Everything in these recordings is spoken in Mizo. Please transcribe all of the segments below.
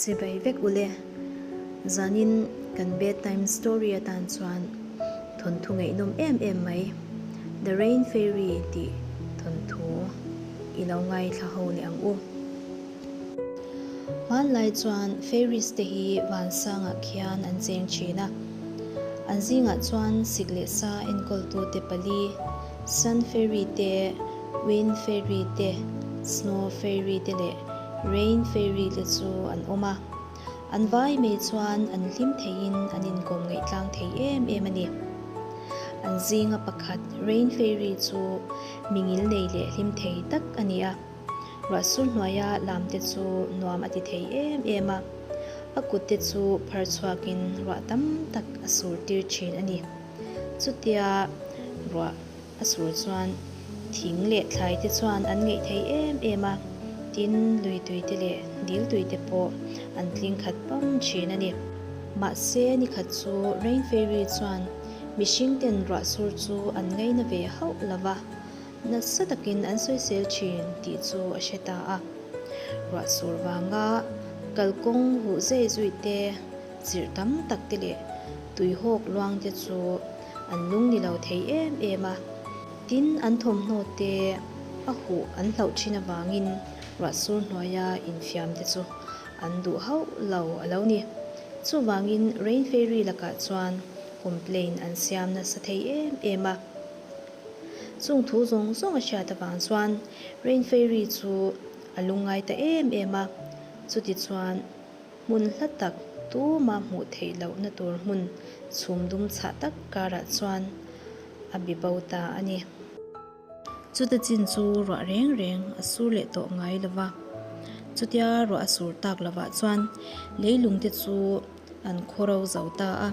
Chibai vek ule. Zanin kan bedtime story atan chuan thawnthu ngaihnawm em em mai The Rain Fairy tih thawnthu i lo ngaithla ho leh ang u. Hmanlai chuan fairies te hi vansangah khian an cheng thin a. An zingah chuan sik leh sa enkawltute pali, Sun Fairy te, Wind Fairy te, Snow Fairy te leh Rain Fairy te chu an awm a. An vai mai chuan an hlim theiin an inkawm ngaih tlang thei em em a ni. An zinga pakhat Rain Fairy chu mi ngilnei leh hlim thei tak a ni a. Ruah sur hnuaia lam te chu nuam a ti thei em em a, a kut te chu phar chhuakin ruah tam tak a sur tir thin a ni. Chutia ruah a sur chuan thing leh thlai te chuan an ngeih thei em em a, tin lui tui te leh dil tui te pawh an tling khat pam thin a ni. Mahse nikhat chu Rain Fairy chuan mihring ten ruah sur chu an ngaina ve hauh lova, Nasa takin an sawisel thin tih chu a hre ta a. Ruah sur vanga kalkawng huh zai zui te, chirh tam tak te leh tuihawk luang te chu an lung ni lo thei em em a. Tin, an thawmhnaw te a huh an hlauh thin avangin ruah sur hnuaia infiam te chu an duh hauh lo a lo ni. Chuvangin Rain Fairy lakah chuan complain an siam nasa thei em em a. Chung thu zawng zawng a hriat avang chuan Rain Fairy chu a lungngai ta em em a, chuti chuan hmun hla tak tuma hmuh theih lohna tur hmun chhum dum chhah tak karah chuan a bi bo ta a ni. Chuta chin chu ruah reng reng a sur leh tawh ngai lo va, chutia ruah a sur tak lovah chuan leilung te chu An khaw ro zo ta a,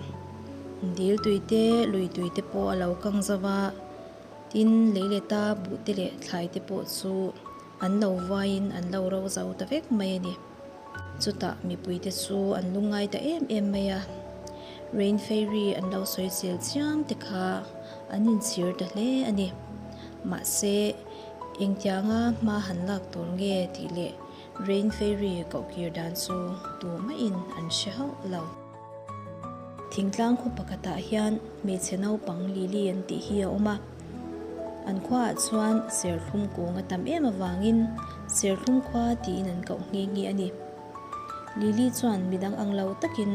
dil tui te, lui tui te pawh a lo kang zo va, tin lei leh ta buh te leh thlai te pawh chu an lo vuaiin an lo ro zo ta vek mai a ni. Chutah mipui te chu an lungngai ta em em mai a, Rain Fairy an lo sawisel chiam te kha an inchhir ta hle a ni. Mahse, engtianga hma han lak tur nge tih leh Rain Fairy kohkir dan chu tumaiin an hre hauh lo. Thingtlang khaw pakhatah hian hmeichhe naupang Lily an tih hi a awm a. An khuaah chuan serthlum kung a tam em avangin serthlum khua tiin an koh nghe nghe a ni. Lily chuan midang ang lo takin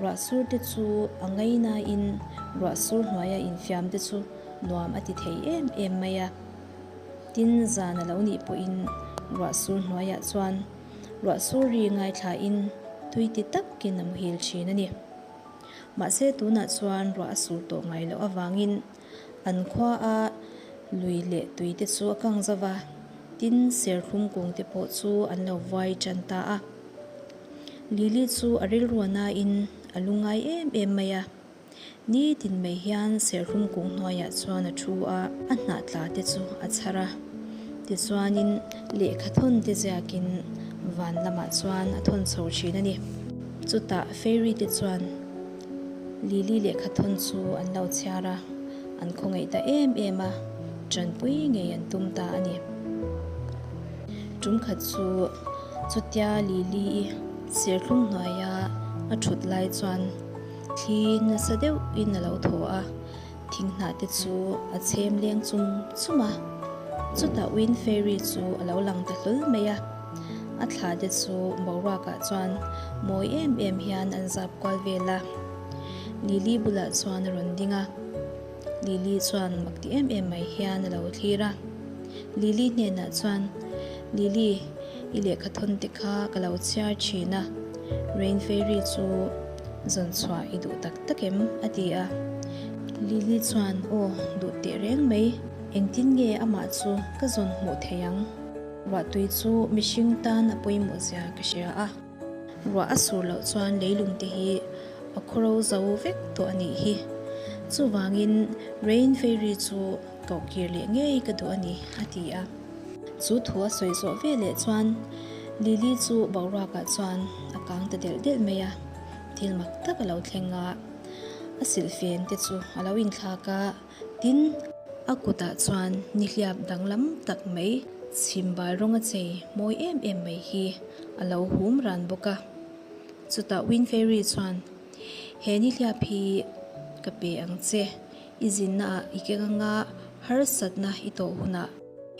ruah sur te chu a ngainain ruah sur hnuaia infiam te chu nuam a ti thei em em mai a. Tin, zan a lo nih pawhin ruah sur hnuaiah chuan ruah sur ri ngaithlain tui ti takin a muhil thin a ni. Mahse, tunah chuan ruah a sur tawh ngai loh avangin an khuaa lui leh tui te chu a kang zo va, tin, serthlum kung te pawh chu an lo vuai tan ta a. Lily chu a rilru a nain a lungngai em em mai a. Ni tin mai hian serhlum kung hnuaiah chuan a thu a, a hnah tla te chu a chhar a. Tichuanin lehkha thawn te ziakin van lamah chuan a thawn chho thin a ni. Chutah fairy te chuan Lily lehkha thawn chu an lo chhiar a, an khawngaih ta em em a, tanpui ngei an tum ta a ni. Tum khat chu chutia Lily-i serhlum hnuaia a thut lai chuan, Thli nasa deuhin a lo thaw a, thing hnah te chu a chhem leng chum chum a. Chutah Wind Fairy chu a lo lang ta hlawl mai a, a thla te chu boruakah chuan mawi em em hian an zap kual vel a. Lily bulah chuan a rawn ding a, Lily chuan mak ti em em mai hian a lo thlir a. Lily hnenah chuan, Lily, i lehkha thawn te kha ka lo chhiar thin a, Rain Fairy chu zawn chhuah i duh tak tak em? a ti a. Lily chuan, Aw, duh teh reng mai, engtin nge amah chu ka zawn hmuh thei ang? Ruahtui chu mihring tan a pawimawh zia ka hria a. Ruah a sur loh chuan leilung te hi a khawro zo vek tawh a nih hi. Chuvangin Rain Fairy chu koh kir leh ngei ka duh a ni, a ti a. Chu thu a sawi zawh ve leh chuan Lily chu boruakah chuan a kang ta delh delh mai a, thil mak tak a lo thleng a, a silhfen te chu a lo inthlak a. Tin, a kutah chuan nihliap danglam tak mai chhim bal rawnga chei mawi em em mai hi a lo hum ran bawk a. Chutah Wind Fairy chuan, He nihliap hi ka pe ang che, i zinnaah i keng anga harsatna i tawh hunah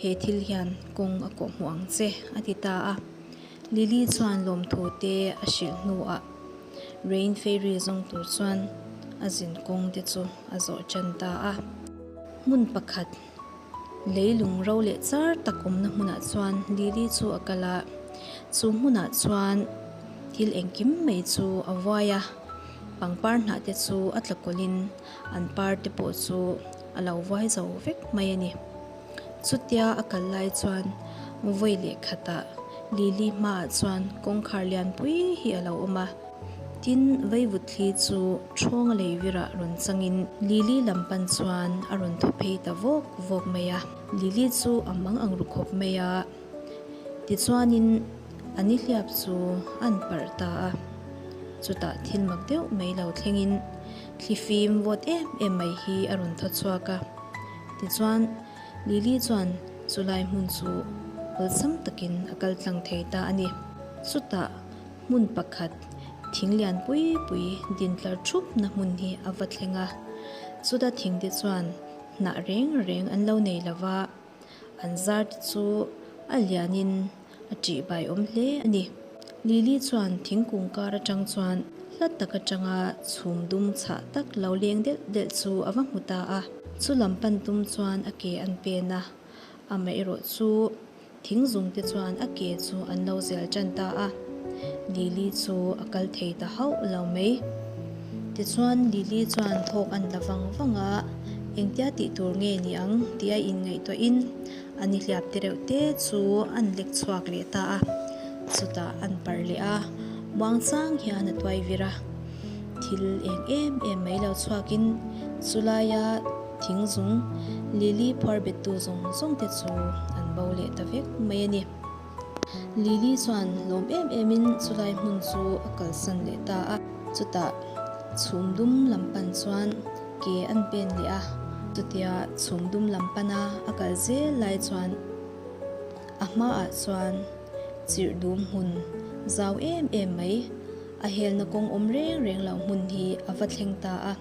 he thil hian kawng a kawhhmuh ang che, a ti ta a. Lily chuan lawmthu te a hrilh hnuah Rain Fairy zawng tur chuan a zin kawng te chu a zawh tan ta a. Hmun pakhat leilung ro leh char tak awmna hmunah chuan Lily chu a kal a, chu hmunah chuan thil engkim mai chu a vuai a, pangpar hnah te chu a tla kawlhin an par te pawh chu a lo vuai zo vek mai a ni. Chutia a kal lai chuan vawi leh khatah Lily hmaah chuan kawngkhar lianpui hi a lo awm a. Tin, vaivut thli chu ṭhawnga lei virah rawn changin Lily lam pan chuan a rawn thaw phei ta vawk vawk mai a. Lily chu a mang ang ru khawp mai a, tichuanin a nihliap chu an parh ta a. Chutah thil mak deuh mai lo thlengin thli fim vawt em em mai hi a rawn thaw chhuak a. Tichuan, Lily chuan chulai hmun chu awlsam takin a kal tlang thei ta a ni. Chutah hmun pakhat thing lian pui pui din tlar thup na hmun hi a va thleng a. Chuta thing te chuan hnah reng reng an lo nei lo va, an zar te chu a lianin a ṭih bai awm hle a ni. Lily chuan thingkung kar aṭang chuan hla tak aṭanga chhum dum chhah tak lo leng delh delh chu a va hmu ta a. Chu lam pan tum chuan a ke an pen a, amaherawh chu thing zung te chuan a ke chu an lo zel ṭan ta a. Lily chu a kal thei ta hauh lo mai. Tichuan Lily chuan thawk an la vang vang a, engtia tih tur nge ni ang tih a inngaihtuahin A nihliap te reuh te chu an lek chhuak leh ta a, chutah an parh leh a, muangchang hian a tuai vir a. Thil eng em em mai lo chhuakin chulaia thing zung Lily phuar bettu zawng zawng te chu an bo leh ta vek mai a ni. Lily chuan lawm em emin chulai hmun chu a kalsan leh ta a, chutah chhum dum lam pan chuan ke an pen leh a, chutia chhum dum lam pana a kal zel lai chuan a hmaah chuan chirh dum hmun zau em em mai a helna kawng awm reng reng lo hmun hi a va thleng ta a.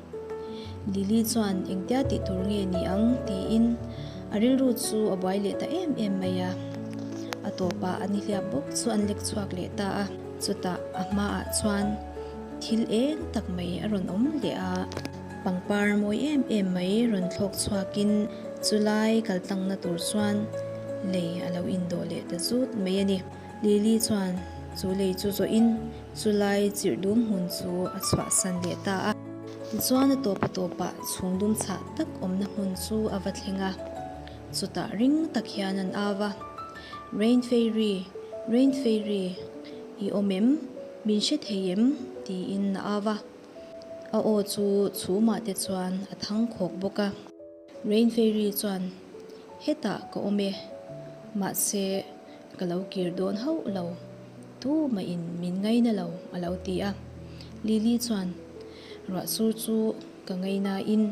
Lily chuan engtia tih tur nge ni ang tiin a rilru chu a buai leh ta em em mai a, a tawpah a nihliap bawk chu an lek chhuak leh ta a, chutah a hmaah chuan Thil eng tak mai a rawn awm leh a, pangpar mawi em em mai rawn thlawk chhuakin chulai kaltlangna tur chuan lei a lo indawh leh ta zut mai a ni. Lily chuan chu lei chu zawhin chulai chirh dum hmun chu a chhuahsan leh ta a. Tichuan a tawp a tawpah chhung dum chhah tak awmna hmun chu a va thleng a, chutah ring tak hian an au va, Rain Fairy, Rain Fairy, i awm em? Min hre thei em? tiin a au a. A aw chu chhumah te chuan a thang khawk bawk a. Rain Fairy chuan, Hetah ka awm e, mahse ka lo kir dawn hauh lo, tu mahin min ngaina lo a lo ti a. Lily chuan, Ruahsur chu ka ngainain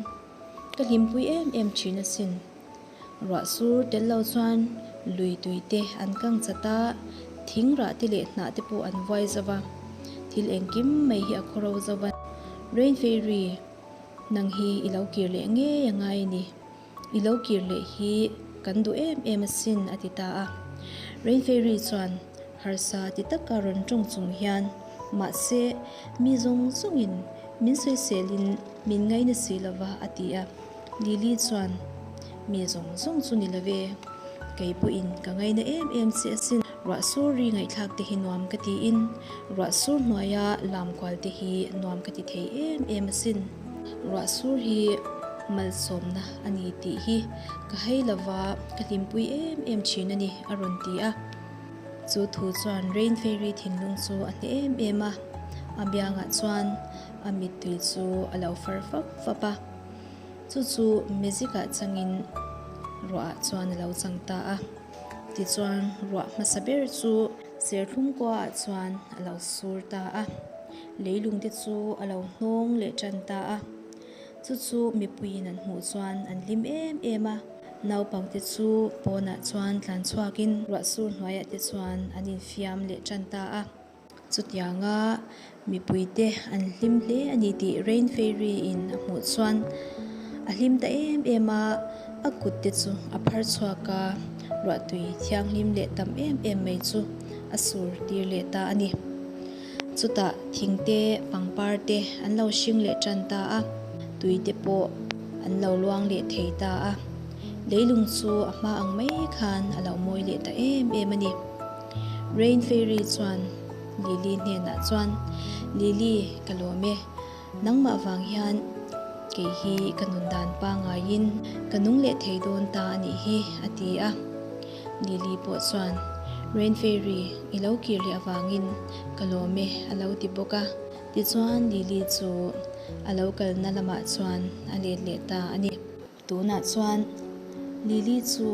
ka hlimpui em em thin asin. Ruah sur tel lo chuan lui tui te an kang chat a, thing rah te leh hnah te pawh an vuai zo va, thil engkim mai hi a khaw ro zo va. Rain Fairy, nang hi i lo kir leh ngei a ngai a ni. I lo kir leh hi kan duh em em asin, a ti ta a. Rain Fairy chuan harsa ti taka rawn tawng chung hian, Mahse, mi zawng zawngin min sawiselin min ngaina si lo va, a ti a. Lily chuan, Mi zawng zawng chu ni lo ve, kei pawhin ka ngaina em em che asin. Ruah sur ri ngaihthlak te hi nuam ka tiin, ruah sur hnuaia lam kual te hi nuam ka ti thei em em asin. Ruah sur hi malsawmna a ni tih hi ka hei lova ka hlimpui em em thin a ni, a rawn ti a. Chu thu chuan Rain Fairy thinlung chu a hneh em em a, a biangah chuan a mittui chu a lo far fap fap a. Chu chu magic ah changin ruah ah chuan a lo chang ta a, tichuan ruah hmasa ber chu serthlum kua ah chuan a lo sur ta a, leilung te chu a lo hnawng leh tan ta a, chu chu mipuiin an hmuh chuan an hlim em em a, naupang te chu pawnah chuan tlan chhuakin ruah sur hnuaiah te chuan an infiam leh tan ta a. Chutianga mipuite an hlim hle a ni tih Rain Fairy in a hmuh chuan a hlim ta em em a, a kut te chu a phar chhuak a, ruahtui thianghlim leh tam em em mai chu a sur tir leh ta a ni. Chutah thing te, pangpar te an lo hring leh tan ta a, tui te pawh an lo luang leh thei ta a. Leilung chu a hma ang mai khan a lo mawi leh ta em em a ni. Rain Fairy chuan Lily hnenah chuan, Lily, ka lawm e. Nangmah vang hian kei hi ka nun dan pangaiin ka nung leh thei dawn ta a nih hi, a ti a. Lily pawh chuan, Rain Fairy, i lo kir leh avangin ka lawm e, a lo ti bawk a. Tichuan Lily chu a lo kalna lamah chuan a let leh ta a ni. Tunah chuan Lily chu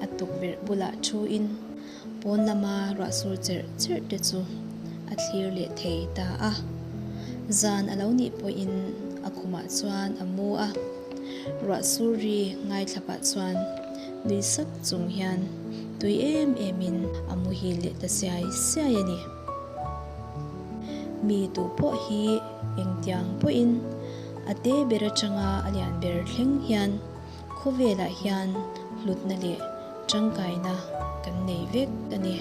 a tukverh bulah thuin pawn lama ruah sur cherh cherh te chu a thlir leh thei ta a. Zan a lo nih pawhin a khumah chuan a mu a, ruah sur ri ngaithla pah chuan nui sak chung hian tui em emin a muhil leh ta siai siai a ni. Mi tu pawh hi engtiang pawhin a te ber atanga a lian ber thleng hian khawvelah hian hlutna leh tangkaina kan nei vek a ni.